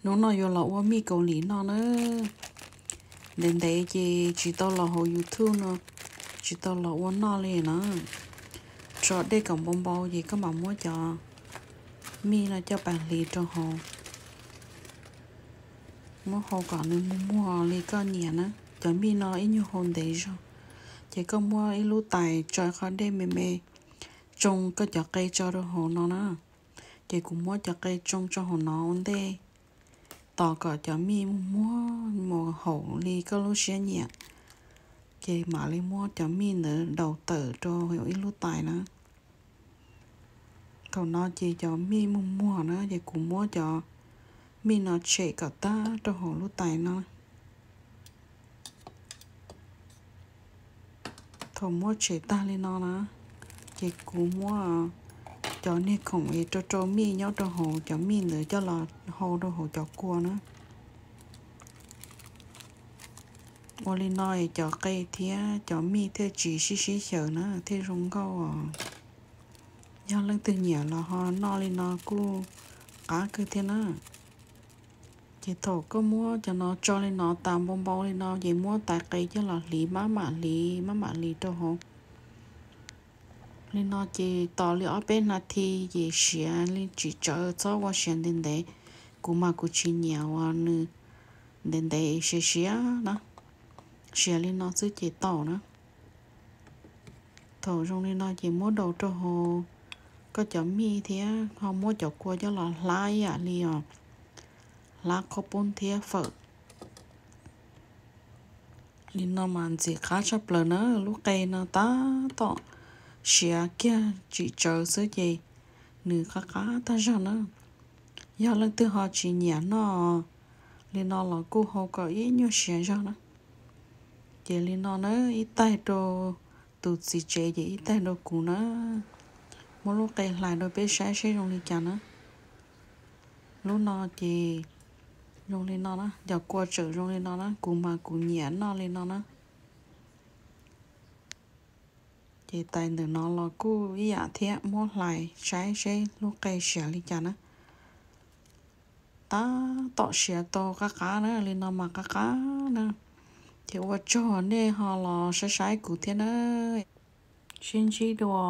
Hnub no yuav los ua mij kaus lim noj na. Ntev ntev ces tsis tau los hauv YouTube no, tsis tau los ua noj li na. Tso dej kom npau npau ces koj mam muab cov mij no coj pas hliv rau hauv. Muab hau kom nws muag muag li koj nyiam na. Cov mij no ib nyuag hau ntev zog, ces koj muab ib lub tais tso qhov dej me me, tsoo koj cov qe tso rau hauv no na. Ces kuv muab cov qe tsoo tso hauv no ua ntej, tos kom cov mij muag muag mus haum li koj lub siab nyiam, ces mam li muab cov mij ntawd daus tawm rau ib lub tais na. Thaum no ces cov mij muag muag na ces kuv muab cov mij no tshem kom tag rau hauv lub tais no. Thaum muab tshem tag li no na, ces kuv muab cov niag khoom es rau rau mij nyob rau hauv cov mij ntawd coj los hau rau hauv cov kua na. Ua li no es cov qe thiab cov mij thiaj tsis sib sib xyaws na, thiaj zoo nkauj os. Yog leej twg nyiam los ho noj li no kuj qab kawg thiab na. Ces thaum koj muab cov no tso li no tas npau npau li no ces muab tais qe coj los hliv, maj mam hliv maj mam hliv rau hauv li no ces tos li ob peb nas this ces siav li tsis tsawv, txhob ua siav ntev ntev. Kuv mas kuv tsis nyiam uas nws ntev ntev siav siav na, siav li no xwb ces tau na. Thaum zoo li no ces muab daus rau hauv koj cov mij thiab ho muab cov kua coj los hlab ib yam li os, hlab qhob poob thiab fawm. Li no mas ntxim qab tshaj plaws na, lub qe no tab tom siav kiag tsim tsawv xwb ces nws qab qab tag zog na. Yog leej twg ho tsis nyiam noj li no los kuj hau kom ib nyuag siav zog na. Ces li no na, ib taig rau tus txiv tsev ces ib taig rau kuv na. Muab lub qe hlais rau peb saib seb zoo li cas na. Lub no ces zoo li no na, cov kua tseem zoo li no na, kuv mas kuv nyiam noj li no na. Ces tais ntawm no los kuj ib yam thiab, muab hlais saib seb lub qe siav li cas na. Tab tom siav tau qab qab na, li no mas qab qab na. Ces ua tsaug nej ho los saib saib kuv thiab na. Sib ntsib dua.